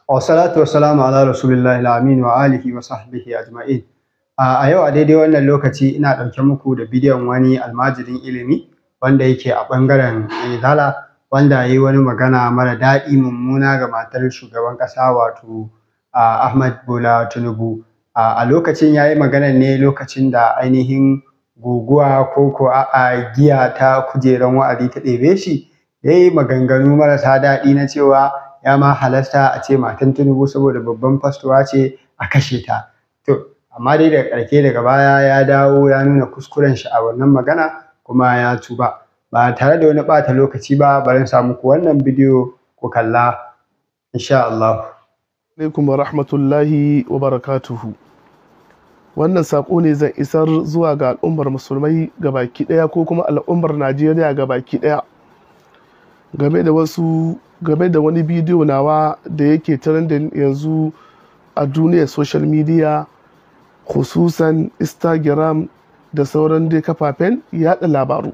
Wassalatu wassalamu ala rasulillahi al-amin wa alihi wa sahbihi ajma'in. A yau a daidai wannan lokaci ina ɗauke muku da bidiyon wani almajirin ilimi wanda yake a ɓangaren Izala, wanda ya yi wani magana mara daɗi mummuna ga matar shugaban ƙasa, wato Ahmad Bola Tinubu. A lokacin ya yi maganar ne lokacin da ainihin guguwa ko ko a'a giya ta kujeran wa'azi ta ɗebe shi, ya yi maganganu marasa daɗi na cewa ya ma halasta a ce matan Tinubu, saboda babban fastowa ce, a kashe ta. To, amma dai daga ƙarshe, daga baya ya dawo ya nuna kuskuren shi a wannan magana kuma ya tuba. Ba tare da wani ɓata lokaci ba, bari in sa muku wannan bidiyo ku kalla insha Allah. Alaikum wa rahmatullahi wa barakatuhu. Wannan saƙo ne zan isar zuwa ga al'ummar musulmai baki ɗaya ko kuma al'ummar Najeriya baki ɗaya game da wani bidiyo nawa da yake trending yanzu a duniyar social media, khususan Instagram da sauran dai kafafen yada labaru.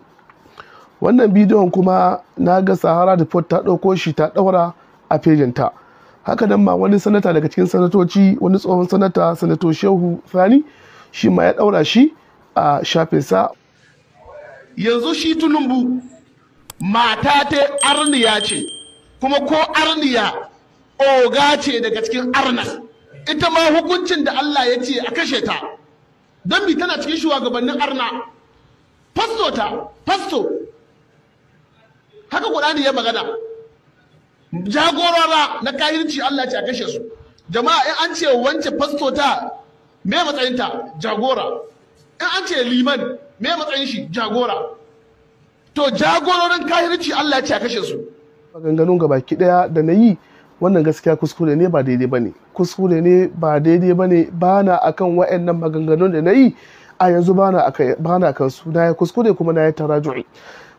Wannan bidiyon kuma na ga Sahara Report ta ɗauko shi ta ɗaura a fejinta. Haka nan ma wani sanata daga cikin sanatoci, wani tsohon sanata, Sanato Shehu Sani, shi ma ya ɗaura shi a shafinsa. Yanzu shi Tulumbu mata ta arniya ce, kuma ko arniya oga ce daga cikin arna, ita ma hukuncin da Allah ya ce a kashe ta, don bi tana cikin shugabannin arna. Fasto ta fasto, haka Qur'ani ya magana, jagorora na kahirci Allah ce a kashe su. Jama'a, in an ce wance fasto ta, me matsayinta? Jagora. In an ce liman, me matsayin shi? Jagora. To, jagororin kahirci Allah ce a kashe su. Maganganun gabaki ɗaya da na yi wannan gaskiya kuskure ne, ba daidai ba ne. Kuskure ne, ba daidai ba ne. Ba na akan wa'annan maganganun da na yi a yanzu, ba na kan su. Na yi kuskure kuma na yi taraju'i.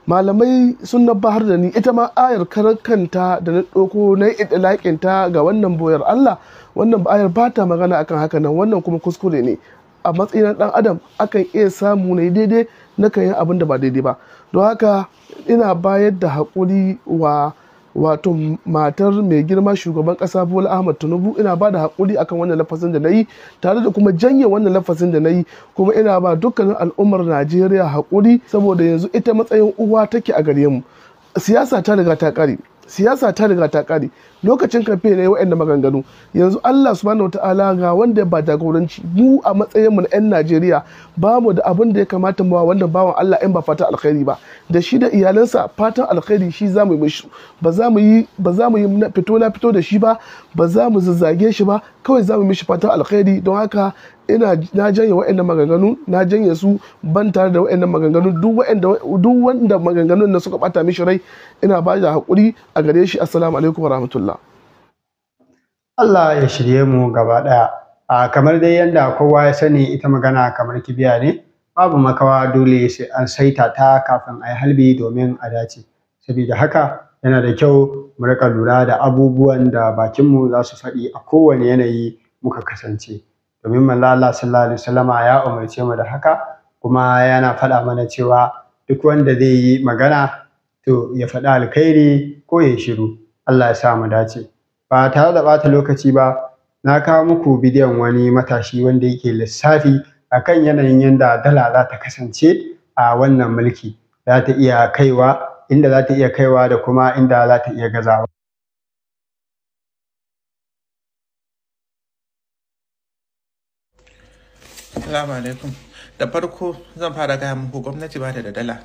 Malamai sun nabbahar da ni, ita ma ayar karar kanta da na ɗauko na yi iɗilaƙin ta ga wannan boyar Allah, wannan ayar ba ta magana akan haka nan. Wannan kuma kuskure ne. A matsayin ɗan adam akan iya samu na yi daidai, na kan yi abin da ba daidai ba. Don haka ina bayar da haƙuri wa wato matar mai girma shugaban ƙasa Bola Ahmad Tinubu. Ina ba da haƙuri akan wannan lafazin da na yi, tare da kuma janye wannan lafazin da na yi. Kuma ina ba dukkanin al'ummar Najeriya haƙuri, saboda yanzu ita matsayin uwa take a gare mu. Siyasa ta riga ta ƙare, siyasa ta riga ta ƙare. Lokacin kamfe ne wa'annan maganganu. Yanzu Allah subhanahu wataala ga wanda ba jagoranci. Mu a matsayin mu na 'yan Najeriya ba mu da abin da ya kamata mu wa wannan bawan Allah in ba fatan alkhairi ba. Da shi da iyalansa, fatan alkhairi shi za mu yi mishi. Ba za mu yi fito na fito da shi ba, ba za mu zazzage shi ba, kawai za mu mishi fatan alkhairi. Don haka ina na janye wa'annan maganganu, na janye su, ban tare da wa'annan maganganu. Duk wanda maganganun na suka bata mishi rai, ina ba da hakuri a gare shi. Assalamu alaikum wa rahmatullah. Allah ya shirye mu gaba ɗaya. A kamar dai yadda kowa ya sani, ita magana kamar kibiya ne, babu makawa dole sai an saita ta kafin a yi halbi domin a dace. Saboda haka yana da kyau mu riƙa lura da abubuwan da bakinmu za su faɗi a kowane yanayi muka kasance. Domin Manzon Allah sallallahu alaihi wasallama ya umarce mu da haka, kuma yana faɗa mana cewa duk wanda zai yi magana to ya faɗi alkhairi ko ya shiru. Allah ya sa mu dace. Ba tare da ɓata lokaci ba, na kawo muku bidiyon wani matashi wanda yake lissafi akan yanayin yanda dala za ta kasance a wannan mulki. Za ta iya kaiwa inda za ta iya kaiwa da kuma inda za ta iya gazawa. Assalamu alaikum. Da farko zan fara gaya muku, gwamnati ba ta da dala.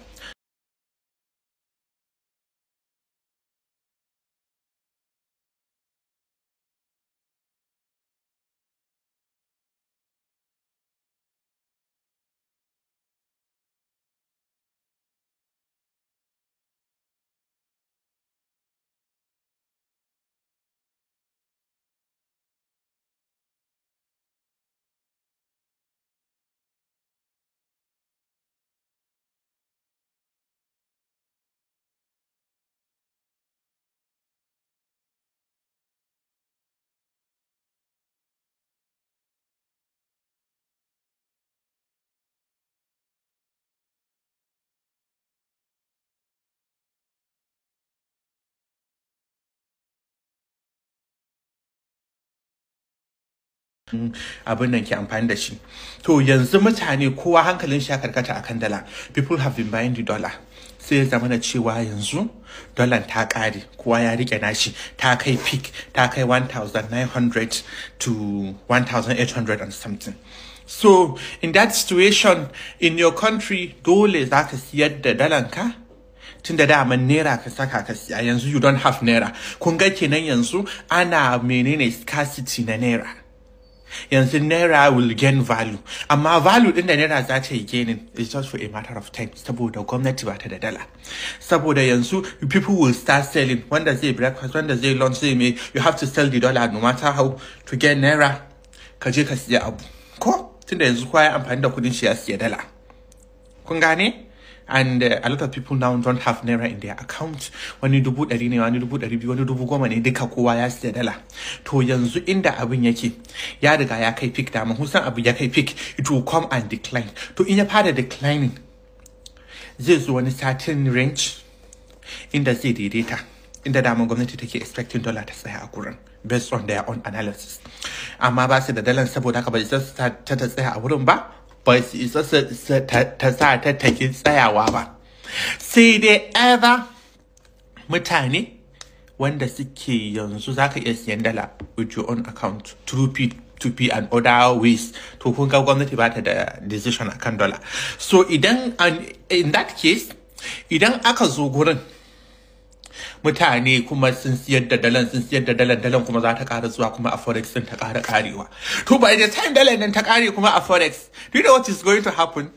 Abin nan ke amfani da shi. To yanzu mutane kowa hankalin shi ya karkata akan dala. People have been buying the dollar. Sai ya zama na cewa yanzu dollar ta kare, kowa ya rike nashi, ta kai peak, ta kai 1900 to 1800 and something. So in that situation in your country, dole za ka siyar da dalanka, tun da daman naira ka saka ka siya. Yanzu you don't have naira. Kun ga kenan yanzu ana menene? Scarcity na naira. Yanzu naira will gain value, amma value din da naira za ta yi gaining is just for a matter of time, saboda gwamnati ba ta da dala. Saboda yanzu people will start selling, wanda zai breakfast, wanda zai lunch, zai mai, you have to sell the dollar no matter how to get naira ka je ka siya abu ko, tunda yanzu kowa ya amfani da kudin shi ya siya dala. Kun gane? And a lot of people now don't have naira in their account. Wani 100,000 ne, wani 200,000, wani 10,000 ne, duka kowa ya siya dala. To yanzu inda abin yake, ya riga ya kai peak. Dama kun san abu ya kai peak, it will come and decline. To in ya fara declining, zai zo wani certain range inda zai daidaita, inda daman gwamnati take expecting dollar ta tsaya a gurin based on their own analysis. Amma ba su da dalan, saboda haka ba isa ta tsaya a wurin ba, ba su isa ta sa ta taki tsayawa ba. Sai dai either mutane wanda suke yanzu zaka iya siyan dala with your own account through P2P and other ways. To kun ga gwamnati ba ta da decision akan dollar. So idan, in that case, idan aka zo gurin mutane kuma sun siyar da dalan, sun siyar da dalan, dalan kuma za ta ƙara zuwa kuma a forex din ta ƙara ƙarewa. To by the time dalan nan ta ƙare kuma a forex, do you know what is going to happen?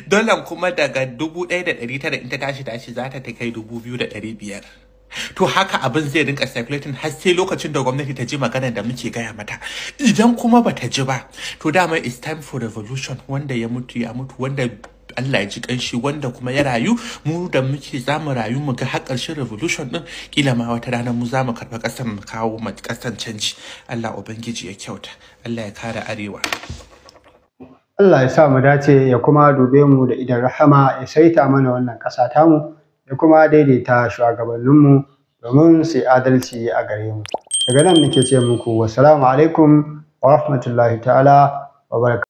Dalan kuma daga 1,900 in ta tashi tashi za ta kai 2,500. To haka abin zai rinka circulating har sai lokacin da gwamnati ta ji maganar da muke gaya mata. Idan kuma bata ji ba, to dama it's time for revolution. Wanda ya mutu ya mutu, wanda Allah ya ji kanshi, wanda kuma ya rayu, mu da muke za mu rayu mu ga har ƙarshen revolution din, kila ma wata rana mu za mu karɓa ƙasar mu kawo ma ƙasan canji. Allah ubangiji ya kyauta, Allah ya kare arewa. Allah ya sa mu dace, ya kuma dube mu da idon rahama, ya saita mana wannan ƙasa tamu, ya kuma daidaita shugabanninmu domin su yi adalci a gare mu. Daga nan nake ce muku wassalamu alaikum wa rahmatullahi ta'ala wa barakatuh.